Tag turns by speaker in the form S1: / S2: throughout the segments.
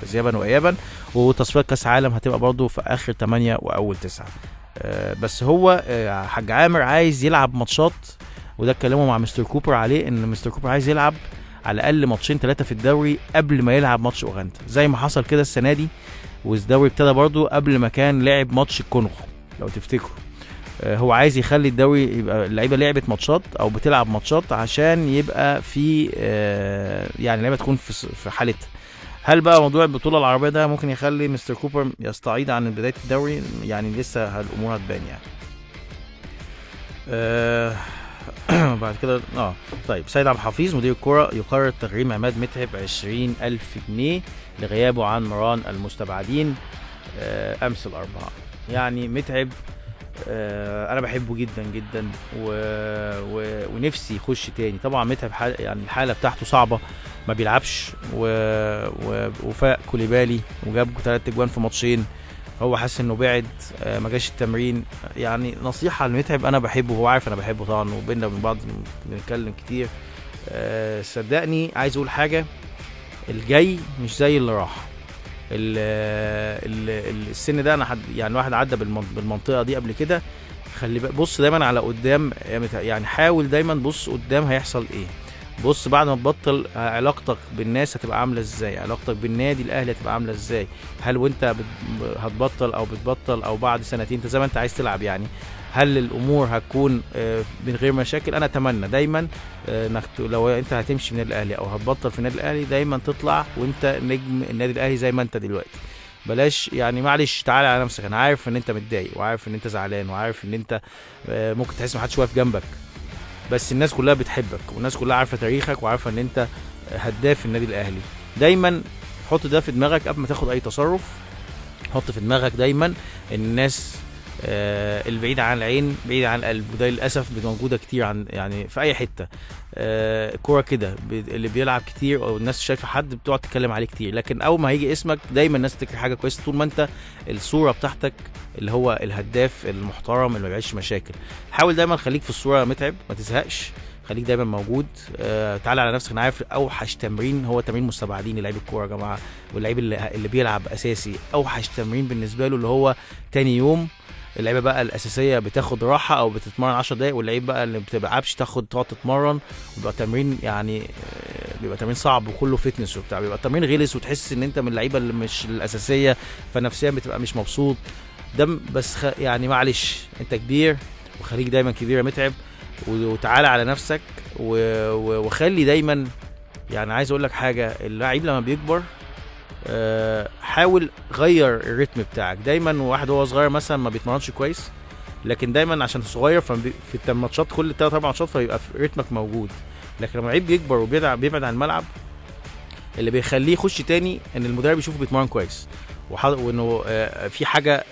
S1: ذهابا وايابا، وتصفيات كاس عالم هتبقى برضو في اخر 8 واول 9. بس هو حاج عامر عايز يلعب ماتشات، وده اتكلموا مع مستر كوبر عليه، ان مستر كوبر عايز يلعب على الاقل ماتشين 3 في الدوري قبل ما يلعب ماتش اوغندا، زي ما حصل كده السنة دي، والدوري ابتدى برضو قبل ما كان لعب ماتش الكونغو لو تفتكروا. هو عايز يخلي الدوري يبقى اللعيبة لعبت ماتشات او بتلعب ماتشات عشان يبقى في يعني اللعيبة تكون في حالتها. هل بقى موضوع البطولة العربية ده ممكن يخلي مستر كوبر يستعيد عن بداية الدوري؟ يعني لسه الامور هتبان يعني. بعد كده طيب سيد عبد الحفيظ مدير الكرة يقرر تغريم عماد متعب 20,000 جنيه لغيابه عن مران المستبعدين امس الاربعاء. يعني متعب انا بحبه جدا جدا ونفسي يخش تاني. طبعا متعب يعني الحالة بتاعته صعبة، ما بيلعبش، وفاق كوليبالي وجاب 3 اجوان في ماتشين، هو حاسس انه بعد، ما جاش التمرين. يعني نصيحة لمتعب، انا بحبه وهو عارف انا بحبه طبعا، وبينا وبين بعض بنتكلم كتير. صدقني عايز اقول حاجة، الجاي مش زي اللي راح. السن ده انا يعني واحد عدى بالمنطقة دي قبل كده. خلي بص دايما على قدام، يعني حاول دايما بص قدام هيحصل ايه، بص بعد ما تبطل علاقتك بالناس هتبقى عامله ازاي، علاقتك بالنادي الاهلي هتبقى عامله ازاي، هل وانت هتبطل او بتبطل او بعد سنتين انت زي ما انت عايز تلعب، يعني هل الامور هتكون من غير مشاكل؟ انا اتمنى دايما انك لو انت هتمشي من الاهلي او هتبطل في النادي الاهلي دايما تطلع وانت نجم النادي الاهلي زي ما انت دلوقتي. بلاش يعني معلش تعالى على نفسك، انا عارف ان انت متضايق وعارف ان انت زعلان وعارف ان انت ممكن تحس محدش واقف جنبك، بس الناس كلها بتحبك والناس كلها عارفه تاريخك وعارفه ان انت هداف النادي الاهلي. دايما حط ده في دماغك قبل ما تاخد اي تصرف، حط في دماغك دايما ان الناس البعيد عن العين بعيد عن القلب، وده للاسف موجودة كتير عن يعني في اي حتة. الكورة كده اللي بيلعب كتير او الناس شايفه حد بتقعد تتكلم عليه كتير، لكن اول ما هيجي اسمك دايما الناس تفتكر حاجة كويسة طول ما انت الصورة بتاعتك اللي هو الهداف المحترم اللي ما بيعيش مشاكل. حاول دايما خليك في الصورة متعب، ما تزهقش، خليك دايما موجود. تعالى على نفسك. انا عارف اوحش تمرين هو تمرين مستبعدين لعيب الكورة يا جماعة، واللعيب اللي بيلعب اساسي اوحش تمرين بالنسبة له اللي هو تاني يوم. اللعيبة بقى الاساسية بتاخد راحة او بتتمرن 10 دقايق، واللعيب بقى اللي ما بتلعبش تقعد تتمرن، وبيبقى تمرين يعني بيبقى تمرين صعب وكله fitness وبتاع، بيبقى التمرين غلس وتحس ان انت من اللعيبة اللي مش الاساسية، فنفسيا بتبقى مش مبسوط. ده بس يعني معلش انت كبير وخليك دايما كبير يا متعب، وتعالى على نفسك وخلي دايما. يعني عايز اقول لك حاجة، اللعيب لما بيكبر حاول غير الريتم بتاعك دايما. واحد هو صغير مثلا ما بيتمرنش كويس، لكن دايما عشان صغير ففي الماتشات كل 3-4 ماتشات فيبقى رتمك موجود. لكن لما اللعيب بيكبر وبيبعد عن الملعب، اللي بيخليه يخش تاني ان المدرب يشوفه بيتمرن كويس وانه في حاجة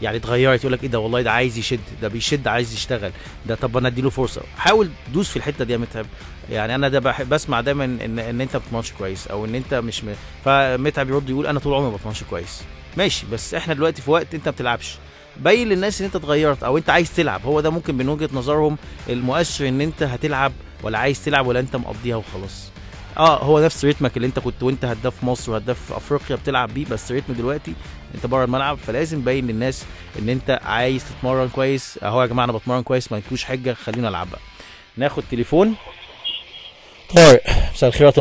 S1: يعني اتغيرت، يقول لك ايه ده، والله ده عايز يشد، ده بيشد عايز يشتغل، ده طب انا اديله فرصة. حاول دوس في الحتة دي يا متعب. يعني انا ده بسمع دايما ان انت ما بتتمرنش كويس او ان انت مش فمتعب يرد يقول انا طول عمري ما بتمرنش كويس. ماشي، بس احنا دلوقتي في وقت انت ما بتلعبش، بين للناس ان انت اتغيرت او انت عايز تلعب. هو ده ممكن من وجهه نظرهم المؤشر ان انت هتلعب ولا عايز تلعب ولا انت مقضيها وخلاص. هو نفس رتمك اللي انت كنت وانت هداف مصر وهداف افريقيا بتلعب بيه، بس رتم دلوقتي انت بره الملعب، فلازم بين للناس ان انت عايز تتمرن كويس. اهو يا جماعة انا بتمرن كويس، ما تكوش حجه، خلينا العب بقى. ناخد تليفون طارق. مساء الخير يا طارق.